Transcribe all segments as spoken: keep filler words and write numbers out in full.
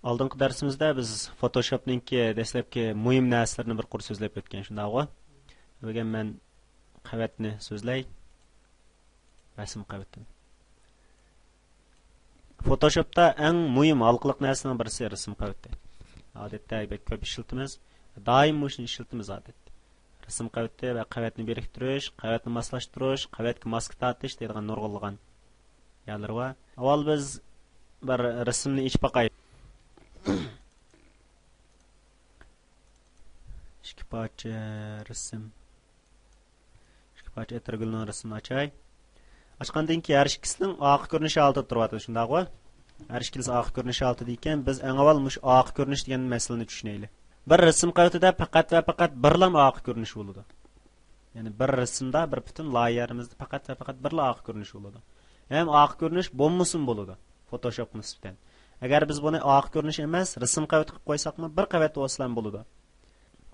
ئالدىنقى دەرسىمىزدە بىز فوتوشوپنىڭكى دەسلەپكى مۇھىم نەرسىلىرىنى بىر قۇر سۆزلەپ ئۆتكەن، شۇنداقغۇ؟ بۈگۈن مەن قەۋەتنى سۆزلەي. رەسىم قەۋىتىنى. فوتوشوپتا ئەڭ مۇھىم ھالقىلىق نەرسىنىڭ بىرسى رەسىم قەۋىتى. ئادەتتە بەك كۆپ ئىشلىتىمىز. دائىم مۇشۇنى ئىشلىتىمىز ئادەتتە. رەسىم قەۋىتى ۋە قەۋەتنى بىرىكتۈرۈش، قەۋەتنى ماسلاشتۇرۇش، قەۋەتكە ماسكا تارتىش دەيدىغان نۇرغۇنلىغان يەرلىرى بار. ئاۋۋال بىز بىر رەسىمنى ئېچىپ باقايلى. ئىككى پارچە رەسىم. ئىككى پارچە ئەتىرگۈلنىڭ رەسىمىنى ئاچاي. ئاچقاندىن كېيىن ھەر ئىككىسىنىڭ ئارقا كۆرۈنۈشى ھالىتىدە تۇرۇۋاتىدۇ، شۇنداقغۇ؟ ھەر ئىككىلىسى ئارقا كۆرۈنۈشى ھالىتىدە ئىكەن، بىز ئەڭ ئاۋۋال مۇشۇ ئارقا كۆرۈنۈش دېگەن مەسىلىنى چۈشىنەيلى. بىر رەسىم قەۋىتىدە پەقەت ۋە پەقەت بىرلا ئارقا كۆرۈنۈش بولىدۇ. يەنى بىر رەسىمدە، بىر پۈتۈن لايىھەمىزدە پەقەت ۋە پەقەت بىرلا ئارقا كۆرۈنۈش بولىدۇ. ھەم ئارقا كۆرۈنۈش بولمىسىمۇ بولىدۇ، فوتوشوپقا نىسبەتەن. ئەگەر بىز بۇنى ئارقا كۆرۈنۈش ئەمەس، رەسىم قەۋىتى قىلىپ قويساقمۇ، بىر قەۋەت بولسىلا بولىدۇ.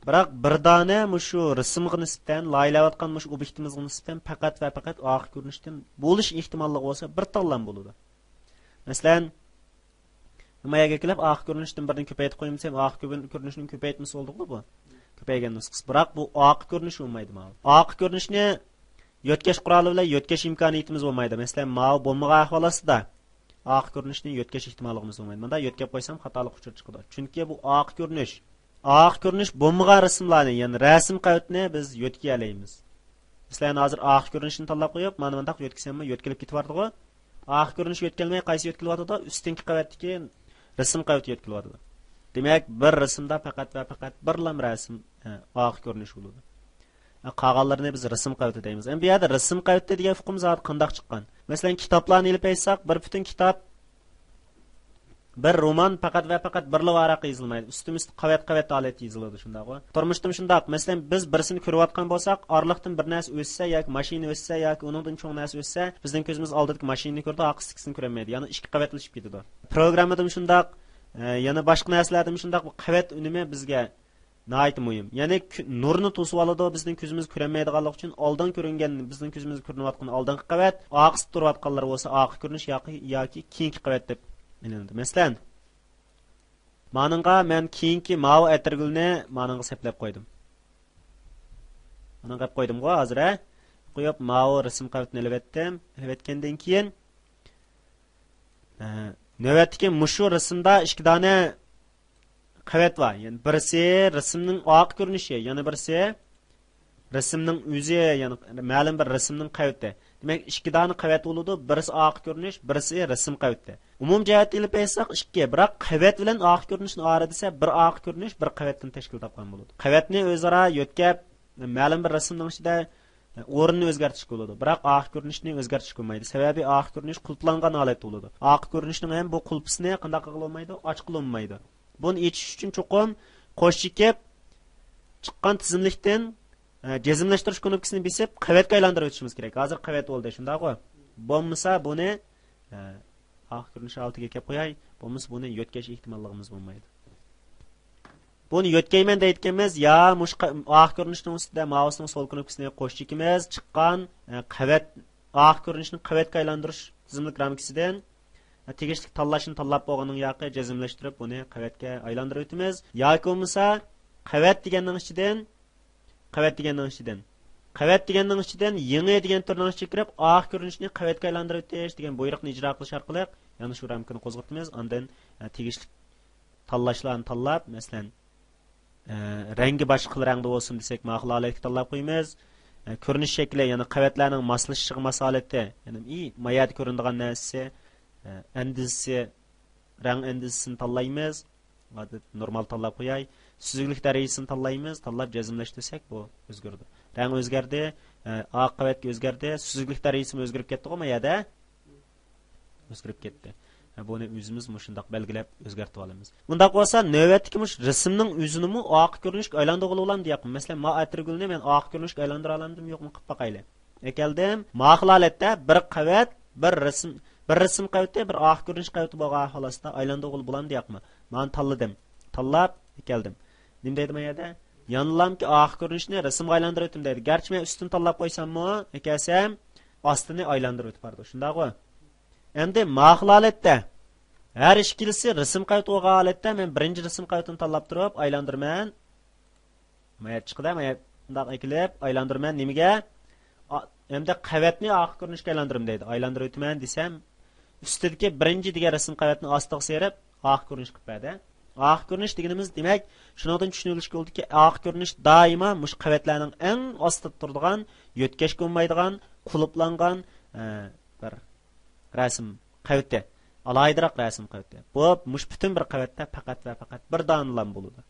بىراق بىر دانە مۇشۇ رەسىمغا نىسبەتەن، لايىھەلەۋاتقان مۇشۇ ئوبيېكتىمىزغا نىسبەتەن پەقەت ۋە پەقەت ئارقا كۆرۈنۈشتىن بولۇش ئېھتىماللىقى بولسا بىر تاللام بولىدۇ. مەسىلەن، نېمە يەرگە كېلىپ ئارقا كۆرۈنۈشتىن بىرنى كۆپەيتىپ قويۇم دېسەم، ئارقا كۆرۈن-، كۆرۈنۈشنىڭ كۆپەيتمىسى بولدىغۇ بۇ. كۆپەيگەن نۇسخىسى. بىراق بۇ ئارقا كۆرۈنۈش بولمايدۇ ماۋۇ. ئارقا كۆرۈنۈشنى يۆتكەش قورالى بىلەن يۆتكەش ئىمكانىيىتىمىز بولمايدۇ. مەسىلەن، ماۋۇ بولمىغان ئەھۋال ئاستىدا ئارقا كۆرۈنۈشنى يۆتكەش ئېھتىماللىقىمىز بولمايدۇ. مۇنداق يۆتكەپ قويسام خاتالىق ئۇچۇرى چىقىدۇ. چۈنكى بۇ ئارقا كۆرۈنۈش. ئارقا كۆرۈنۈش بولمىغان رەسىملەرنى، يەنى رەسىم قەۋىتىنى بىز يۆتكىيەلەيمىز. مەسىلەن، ھازىر ئارقا كۆرۈنۈشنى تاللاپ قويۇپ، مانا مۇنداق يۆتكىسەممۇ يۆتكىلىپ كېتىۋاتىدىغۇ. ئارقا كۆرۈنۈش يۆتكەلمەي، قايسى يۆتكىلىۋاتىدۇ؟ ئۈستۈنكى قەۋەتتىكى رەسىم قەۋىتى يۆتكىلىۋاتىدۇ. دېمەك، بىر رەسىمدە پەقەت ۋە پەقەت بىرلا رەسىم، ئە، ئارقا كۆرۈنۈش بولىدۇ. ئە، قالغانلىرىنى بىز رەسىم قەۋىتى دەيمىز. ئەمدى بۇ يەردە رەسىم قەۋىتى دېگەن ئۇقۇم زادى قانداق چىققان؟ مەسىلەن، كىتابلارنى ئېلىپ ئېيتساق، بىر پۈتۈن كىتاب، بىر رومان پەقەت ۋە پەقەت بىرلا ۋاراققا يېزىلمايدۇ. ئۈستمۇ ئۈستى قەۋەت قەۋەت ھالەتتە يېزىلىدۇ، شۇنداقغۇ؟ تۇرمۇشتىمۇ شۇنداق. مەسىلەن، بىز بىرسىنى كۆرۈۋاتقان بولساق، ئارىلىقتىن بىر نەرسە ئۆسسە ياكى ماشىنا ئۆسسە ياكى ئۇنىڭدىن چوڭ نەرسە ئۆسسە، بىزنىڭ كۆزىمىز ئالدىدىكى ماشىنىنى كۆرىدۇ، ئارقىسىدىكىسىنى كۆرەلمەيدۇ. يەنى ئىككى قەۋەتلىشىپ كېتىدۇ. پروگراممىدىمۇ شۇنداق، ئە، يەنە باشقا نەرسىلەردىمۇ شۇنداق، بۇ قەۋەت ئۈنۈمى بىزگە ناھايىتى مۇھىم. يەنى كۈ-، نۇرنى توسۇۋالىدۇ، بىزنىڭ كۆزىمىز كۆرەلمەيدىغانلىقى ئۈچۈن ئالدىن كۆرۈنگەن، بىزنىڭ كۆزىمىزگە كۆرۈنۈۋاتقان ئالدىنقى قەۋەت، ئارقىسىدا تۇرۇۋاتقانلار بولسا ئارقا كۆرۈنۈش ياكى، ياكى كېيىنكى قەۋەت دەپ ئېلىنىدۇ. مەسىلەن، مانىڭغا مەن كېيىنكى ماۋۇ ئەتىرگۈلنى مانىڭغا سەپلەپ قويدۇم. مانىڭغا قويۇپ قويدۇمغۇ ھازىر، ھە؟ قويۇپ، ماۋۇ رەسىم قەۋىتىنى ئېلىۋەتتىم. ئېلىۋەتكەندىن كېيىن، ئە، نۆۋەتتىكى مۇشۇ رەسىمدا ئىككى دانە قەۋەت بار. يەنى بىرسى رەسىمنىڭ ئارقا كۆرۈنۈشى، يەنە بىرسى رەسىمنىڭ ئۆزى، يەنى مەلۇم بىر رەسىمنىڭ قەۋىتى. دېمەك، ئىككى دانە قەۋەت بولىدۇ، بىرسى ئارقا كۆرۈنۈش، بىرسى رەسىم قەۋىتى. ئومۇم جەھەتتە ئېلىپ ئېيتساق، ئىككى، بىراق قەۋەت بىلەن ئارقا كۆرۈنۈشنىڭ ئارا دېسە، بىر ئارقا كۆرۈنۈش، بىر قەۋەتتىن تەشكىل تاپقان بولىدۇ. قەۋەتنى ئۆزئارا يۆتكەپ، مەلۇم بىر رەسىمنىڭ ئىچىدە ئورنىنى ئۆزگەرتىشكە بولىدۇ، بىراق ئارقا كۆرۈنۈشنى ئۆزگەرتىشكە بولمايدۇ. سەۋەبى، ئارقا كۆرۈنۈش قۇلپلانغان ھالەتتە بولىدۇ. ئارقا كۆرۈنۈشنىڭ ھەم بۇ قۇلپىسىنى قانداق قىلغىلى بولمايدۇ؟ ئاچقىلى بولمايدۇ. بۇنى ئېچىش ئۈچۈن چوقۇم قوش چېكىپ چىققان تىزىملىكتىن، ئە، جەزملەشتۈرۈش كۇنۇپكىسىنى بېسىپ، قەۋەتكە ئايلاندۇرۇپ ئۆتۈشىمىز كېرەك. ھازىر قەۋەت بولدى، شۇنداقغۇ؟ بولمىسا بۇنى، ئە، ئارقا كۆرۈنۈش ھالىتىگە كەپ قوياي، بولمىسا بۇنى يۆتكەش ئېھتىماللىقىمىز بولمايدۇ. بۇنى يۆتكەيمەن دەيدىكەنمىز، يا مۇشۇ قا-، ئارقا كۆرۈنۈشنىڭ ئۈستىدە مائۇسنىڭ سول كۇنۇپكىسىنى قوش چېكىمىز، چىققان، ئە، قەۋەت، ئارقا كۆرۈنۈشنى قەۋەتكە ئايلاندۇرۇش تىزىملىك رامكىسىدىن، ئە، تېگىشلىك تاللاشنى تاللاپ بولغاندىن ياقى جەزملەشتۈرۈپ بۇنى قەۋەتكە ئايلاندۇرۇۋېتىمىز. ياكى بولمىسا قەۋەت دېگەننىڭ ئىچىدىن، قەۋەت دېگەننىڭ ئىچىدىن، قەۋەت دېگەننىڭ ئىچىدىن يېڭى دېگەن تۈرنىڭ ئىچىگە كىرىپ، ئارقا كۆرۈنۈشنى قەۋەتكە ئايلاندۇرۇۋېتىش دېگەن بۇيرۇقنى ئىجرا قىلىش ئارقىلىق يەنە شۇ رامكىنى قوزغىتىمىز. ئاندىن، ئە، تېگىشلىك تاللاشلارنى تاللاپ، مەسىلەن، ئە، رەڭگى باشقا خىل رەڭدە بولسۇن دېسەك، ماقۇل ھالەتكە تاللاپ قويىمىز. ئە، كۆرۈنۈش شەكلى، يەنى قەۋەتلەرنىڭ ماسلىشىشىغا ماس ھالەتتە، يەنى ئى، ما يەردە كۆرۈنىدىغان نەرسىسى، ئە، ئەندىزىسى، رەڭ ئەندىزىسىنى تاللايمىز. ئادەت نورمال تاللاپ قوياي. سۈزۈكلۈك دەرىجىسىنى تاللايمىز. تاللاپ جەزملەشتۈرسەك بۇ ئۆزگىرىدۇ. رەڭ ئۆزگەردى. ئە، ئارقا قەۋەتكە ئۆزگەردى. سۈزۈكلۈك دەرىجىسىمۇ ئۆزگىرىپ كەتتىغۇ ما يەردە؟ ئۆزگىرىپ كەتتى. ھە، بۇنى ئۆزىمىز مۇشۇنداق بەلگىلەپ ئۆزگەرتىۋالىمىز. ئۇنداق بولسا، نۆۋەتتىكى مۇشۇ رەسىمنىڭ ئۆزىنىمۇ ئارقا كۆرۈنۈشكە ئايلاندۇرغىلى بولامدۇ ياقمۇ؟ مەسىلەن، ما ئەتىرگۈلنى مەن ئارقا كۆرۈنۈشكە ئايلاندۇرالامدىم يوقمۇ، قىلىپ باقايلى. ئەكەلدىم. ماقۇل ھالەتتە بىر قەۋەت، بىر رەسىم، بىر رەسىم قەۋىتى، بىر ئارقا كۆرۈنۈش قەۋىتى بولغان ئەھۋال ئاستىدا ئايلاندۇرغىلى بولامدۇ ياقمۇ؟ مانا تاللىدىم. تاللاپ ئەكەلدىم. نېمە دەيدۇ ما يەردە؟ يەنىلامكى ئارقا كۆرۈنۈشنى رەسىمگە ئايلاندۇرۇۋېتىم دەيدۇ. گەرچە مەن ئۈستىنى تاللاپ قويساممۇ، ئەكەلسەم ئاستىنى ئايلاندۇرۇۋېتىپ بارىدۇ. شۇنداقغۇ؟ ئەمدى ماقۇل ھالەتتە ھەر ئىككىلىسى رەسىم قەۋىتى بولغان ھالەتتە، مەن بىرىنچى رەسىم قەۋىتىنى تاللاپ تۇرۇپ ئايلاندۇرىمەن. مايا چىقىدۇ، مايا مۇنداق ئېكىلىپ ئايلاندۇرىمەن. نېمىگە؟ ئا-، ھەمدە قەۋەتنى ئارقا كۆرۈنۈشكە ئايلاندۇرىمەن دەيدۇ. ئايلاندۇرۇۋېتىمەن دېسەم، ئۈستىدىكى بىرىنچى دېگەن رەسىم قەۋەتنى ئاستىغا سىيرىپ، ئارقا كۆرۈنۈش قىلىپ بەردى. ئارقا كۆرۈنۈش دېگىنىمىز، دېمەك، شۇنىڭدىن چۈشىنىۋېلىشكە بولىدۇكى، ئارقا كۆرۈنۈش دائىما مۇشۇ قەۋەتلەرنىڭ ئەڭ ئاستىدا تۇرىدىغان، يۆتكەشكە بولمايدىغان، قۇلۇپلانغان، ئە، بىر رەسىم قەۋىتى، ئالاھىدىراق رەسىم قەۋىتى. بۇ مۇشۇ پۈتۈن بىر قەۋەتتە پەقەت ۋە پەقەت بىر دانىلام بولىدۇ.